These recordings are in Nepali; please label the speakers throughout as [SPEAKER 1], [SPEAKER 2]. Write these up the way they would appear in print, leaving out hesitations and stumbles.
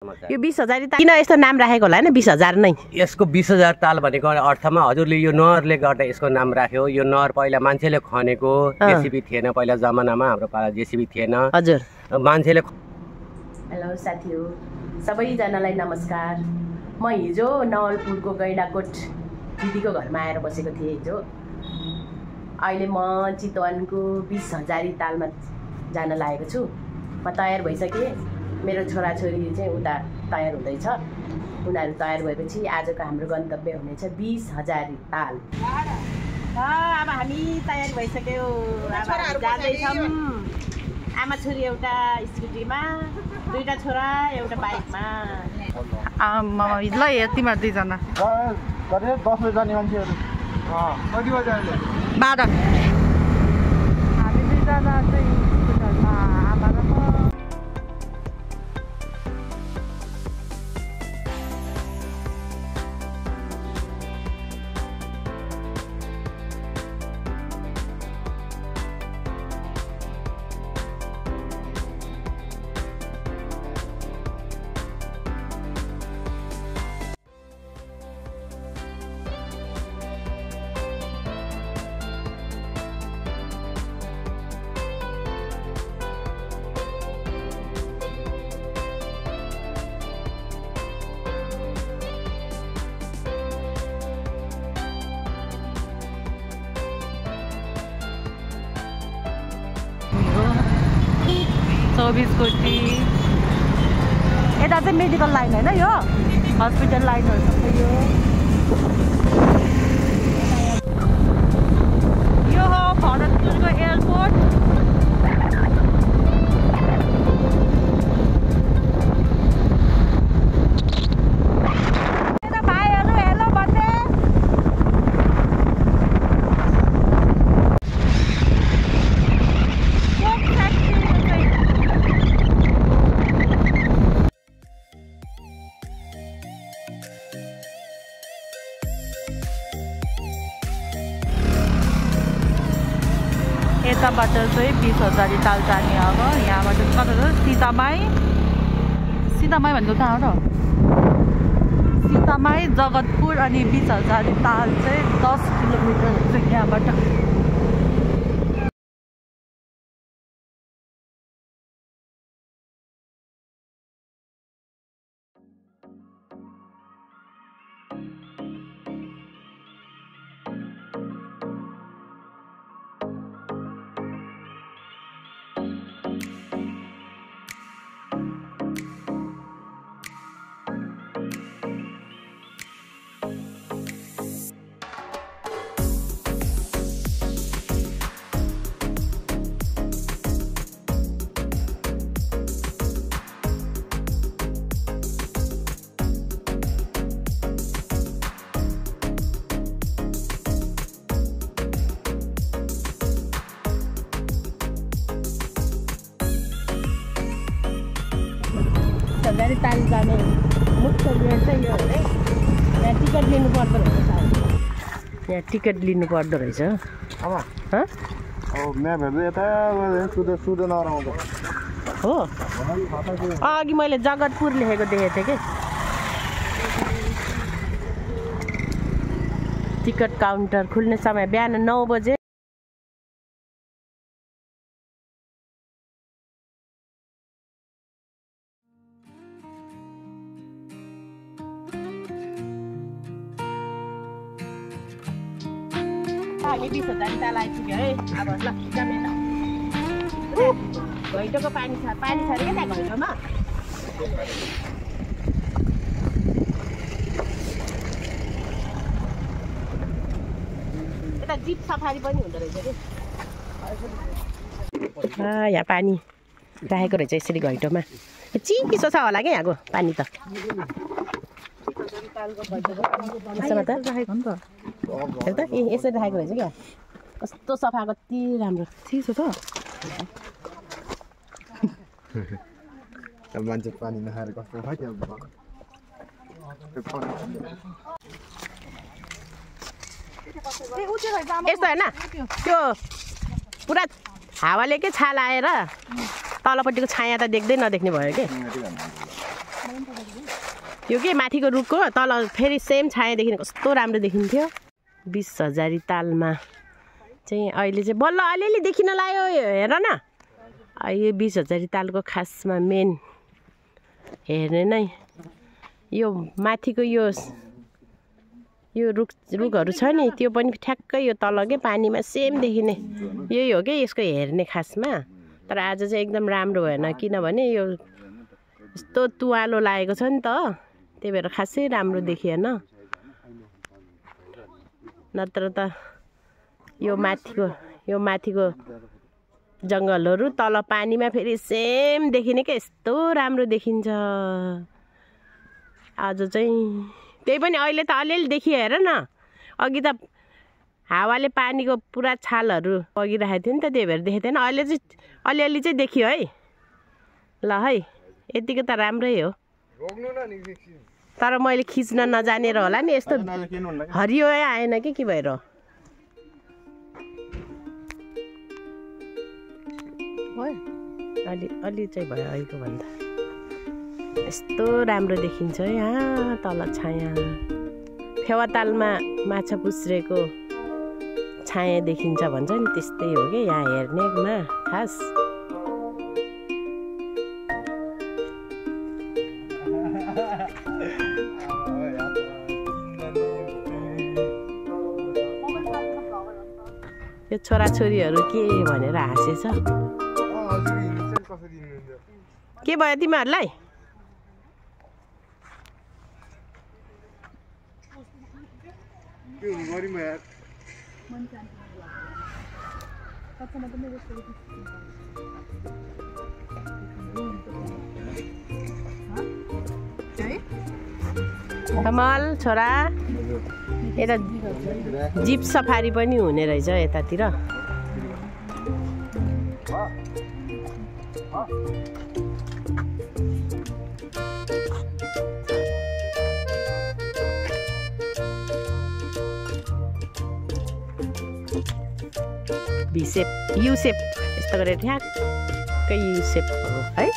[SPEAKER 1] यो 20,000 किन यस्तो नाम राखेको होला हैन 20,000 नै
[SPEAKER 2] यसको 20,000 ताल भनेको अर्थमा हजुरले यो नहरले गर्दा यसको नाम राख्यो यो नहर पहिला मान्छेले खनेको जेसीबी थिएन पहिला जमानामा हाम्रो पाला जेसीबी थिएन
[SPEAKER 1] हजुर
[SPEAKER 2] मान्छेले
[SPEAKER 1] हेलो साथीहरु सबैजनालाई नमस्कार म हिजो नवलपुरको गैडाकोट दिदीको घरमा आएर बसेको थिएँ हिजो अहिले म चितवनको 20,000 तालमा जान लागेको छु म तयार भइसके मेरो छोराछोरी चाहिँ उता तयार हुँदैछ उनीहरू तयार भएपछि आजको हाम्रो गन्तव्य हुनेछ 20,000 ताल अब हामी तयार भइसक्यो जाँदैछौँ आमा छोरी एउटा स्कुटीमा दुईटा छोरा एउटा बाइकमा
[SPEAKER 3] ल यतिमा दुईजना
[SPEAKER 4] 10 बजे जाने मान्छेहरू कति बजे आउने
[SPEAKER 3] 12 हामी दुईजना चाहिँ स्कुटरमा आमा र म कोटी यता चाहिँ मेडिकल लाइन होइन यो हस्पिटल लाइनहरू सबै यो हो भरतपुरको एयरपोर्ट यताबाट चाहिँ 20,000 ताल जाने अब यहाँबाट कता छ सीतामाई भनेको कहाँ हो र सीतामाई जगतपुर अनि 20,000 ताल चाहिँ 10 किलोमिटर चाहिँ यहाँबाट गाडी ताल जाने मुख्य उयो चाहिँ यो हो है यहाँ टिकट लिनु पर्दो रहेछ यहाँ टिकट लिनु पर्दो रहेछ
[SPEAKER 4] आमा म्यापहरू यता सुधो नराउँछ
[SPEAKER 1] हो अघि मैले जगतपुर लेखेको देखेको थिएँ कि टिकट काउन्टर खुल्ने समय बिहान 9 बजे हामी 20,000 ताल आइपुग्यो है अब ल जाने त घैटोको पानी छ अरे क्या त्यहाँ घैटोमा यता जिप सफारी पनि हुँदो रहेछ कि यहाँ पानी राखेको रहेछ यसरी घैटोमा चिसो छ होला क्या यहाँको पानी त यसरी राखेको रहेछ क्या कस्तो सफा कति राम्रो चिसो छ
[SPEAKER 4] मान्छे पानी नखाएर कस्तो
[SPEAKER 1] यस्तो होइन त्यो पुरा हावाले के छाल आएर तलपट्टिको छाया त देख्दै नदेख्ने भयो कि
[SPEAKER 3] यो के माथिको रुखको तल फेरि सेम छाया देखिने कस्तो राम्रो देखिन्थ्यो। 20,000 तालमा चाहिँ अहिले चाहिँ बल्ल अलिअलि देखिन लाग्यो। हेर न यो 20,000 तालको खासमा मेन हेर्ने नै यो माथिको यो रुखहरू छ नि त्यो पनि ठ्याक्कै यो तल के पानीमा सेम देखिने यही हो कि यसको हेर्ने खासमा। तर आज चाहिँ एकदम राम्रो भएन किनभने यो यस्तो तुवालो लागेको छ नि त त्यही भएर खासै राम्रो देखिएन। नत्र त यो माथिको जङ्गलहरू तल पानीमा फेरि सेम देखिने क्या यस्तो राम्रो देखिन्छ। आज चाहिँ त्यही पनि अहिले त अलिअलि देखियो हेर न। अघि त हावाले पानीको पुरा छालहरू बगिरहेको थियो नि त त्यही भएर देखेको थिएन। अहिले चाहिँ अलिअलि चाहिँ देखियो है। ल है यतिको त राम्रै हो तर मैले खिच्न नजानेर होला नि यस्तो हरियो आएन कि के भएर। अलि चाहिँ भयो अहिलेको भन्दा यस्तो राम्रो देखिन्छ यहाँ तल छाया। फेवातालमा माछा पुछ्रेको छाया देखिन्छ भन्छ नि त्यस्तै हो कि यहाँ हेर्नेमा खास। यो छोराछोरीहरू के भनेर हाँसेछ। के भयो तिमीहरूलाई? कमल छोरा यता जिप सफारी पनि हुने रहेछ यतातिर। V-सेप U-सेप यस्तो गरेर ठ्याक्कै U-सेप हो है।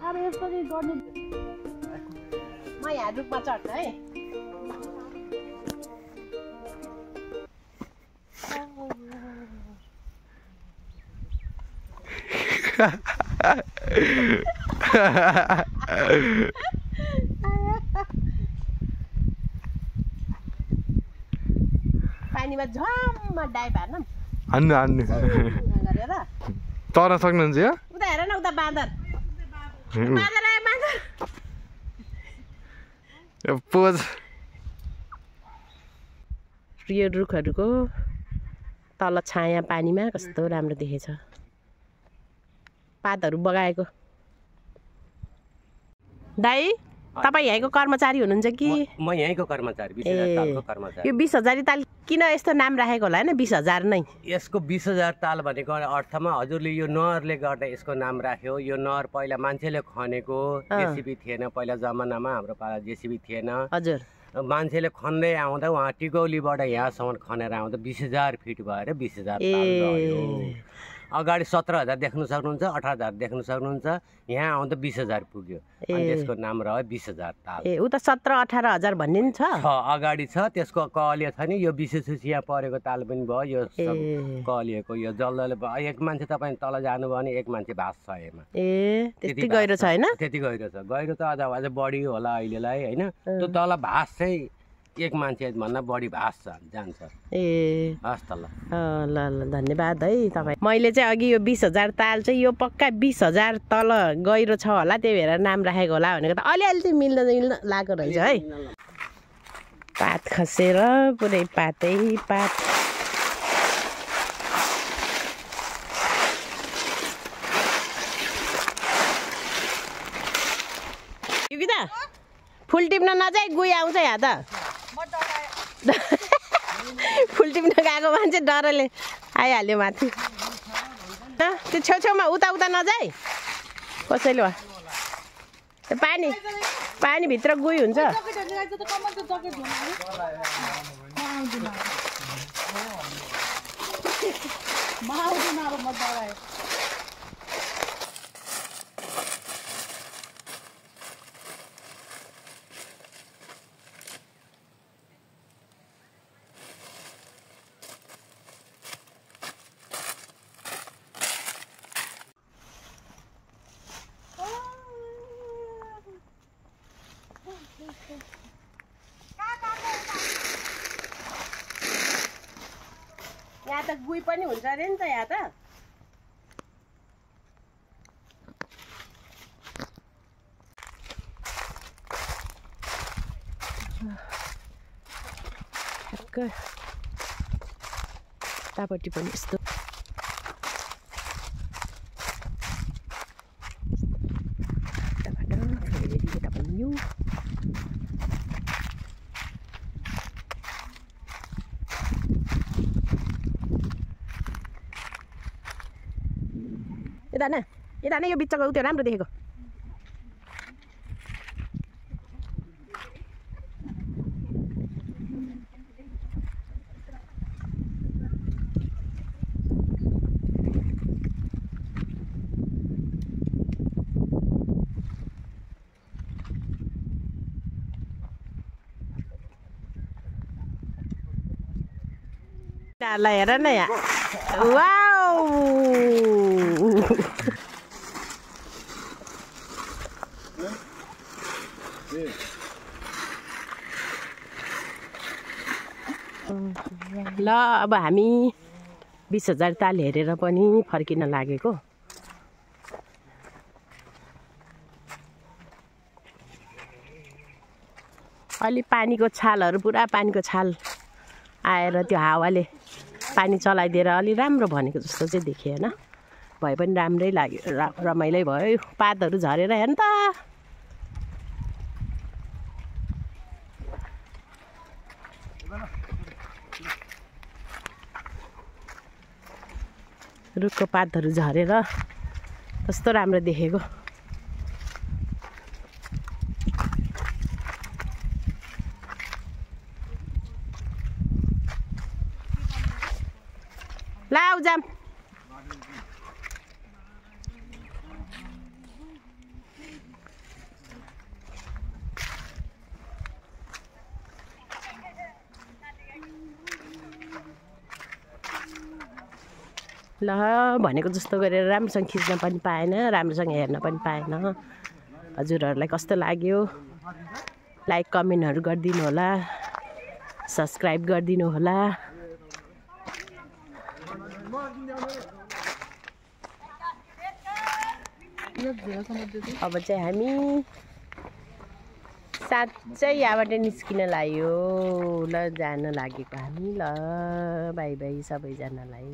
[SPEAKER 3] अब यस्तो गर्ने म यहाँ रुखमा चढ्छ है। पानीमा झम्म डाइभ हान्नु गरेर
[SPEAKER 4] तर्न सक्नुहुन्छ यो?
[SPEAKER 3] उता हेर न उता बाँदर आयो बाँदर।
[SPEAKER 4] पोज
[SPEAKER 3] यो रुखहरूको तल छाया पानीमा कस्तो राम्रो देखेछ पातहरू बगाएको। दाइ तपाईँ यहीँको कर्मचारी हुनुहुन्छ कि?
[SPEAKER 2] म यहीँको कर्मचारी 20,000 तालको कर्मचारी।
[SPEAKER 3] यो 20,000 ताल किन यस्तो नाम राखेको होला होइन 20,000 नै?
[SPEAKER 2] यसको 20,000 ताल भनेको अर्थमा हजुरले यो नहरले गर्दा यसको नाम राख्यो। यो नहर पहिला मान्छेले खनेको जेसिबी थिएन पहिला जमानामा हाम्रो पाला जेसिबी थिएन।
[SPEAKER 3] हजुर
[SPEAKER 2] मान्छेले खन्दै आउँदा उहाँ टिकौलीबाट यहाँसम्म खनेर आउँदा 20,000 फिट भएर 20,000 ताल रह्यो। अगाडि 17,000 देख्नु सक्नुहुन्छ 18,000 देख्नु सक्नुहुन्छ यहाँ आउँदा 20,000 पुग्यो अनि त्यसको नाम रह्यो 20,000 ताल।
[SPEAKER 3] ए उता 17-18,000 भन्ने नि छ
[SPEAKER 2] अगाडि छ त्यसको कलिया छ नि यो विशेष यहाँ परेको ताल पनि भयो यो सब कलिएको यो जल्दले एक मान्छे तपाईँ तल जानुभयो भने एक मान्छे भाँच्छ यसमा।
[SPEAKER 3] ए त्यति गहिरो छ होइन?
[SPEAKER 2] त्यति गहिरो छ गहिरो त अझ बढी होला अहिलेलाई होइन। त्यो तल भाँच चाहिँ एक मान्छे भन्दा बढी भाँच्छ जान्छ।
[SPEAKER 3] ए
[SPEAKER 2] हस् त ल
[SPEAKER 3] ल ल धन्यवाद है तपाईँ। मैले चाहिँ अघि यो 20,000 ताल चाहिँ यो पक्का 20,000 तल गहिरो छ होला त्यही भएर नाम राखेको होला भनेको त अलिअलि चाहिँ मिल्न लागेको रहेछ है। पात खसेर पुरै पातै पात। फुल टिप्न नजाई गुई आउँछ यहाँ त। फुल टिप्न गएको मान्छे डरले आइहाल्यो माथि। त्यो छेउछेउमा उता नजाई कसैले वा पानी भित्र गुई हुन्छ यहाँ त गुई पनि हुन्छ अरे नि त यहाँ त यतापट्टि पनि यस्तो यता पनि यो यता नै यो बिचको त्यो राम्रो देखेको हेर न यहाँ वाउ ल अब हामी 20,000 ताल हेरेर पनि फर्किन लागेको अलि पानीको छालहरू पुरा पानीको छाल आएर त्यो हावाले पानी चलाइदिएर अलि राम्रो भनेको जस्तो चाहिँ देखेँ हैन भए पनि राम्रै लाग्यो रमाइलै भयो पातहरू झरेर हेर्न त रुखको पातहरू झरेर कस्तो राम्रो देखेको लाउ जाम ल भनेको जस्तो गरेर राम्रोसँग खिच्न पनि पाएन राम्रोसँग हेर्न पनि पाएन हजुरहरूलाई कस्तो लाग्यो लाइक कमेन्टहरू गरिदिनु होला सब्स्क्राइब गरिदिनु होला अब चाहिँ हामी साँच्चै यहाँबाट निस्किन लाग्यो ल जान लागेको हामी ल बाई बाई सबैजनालाई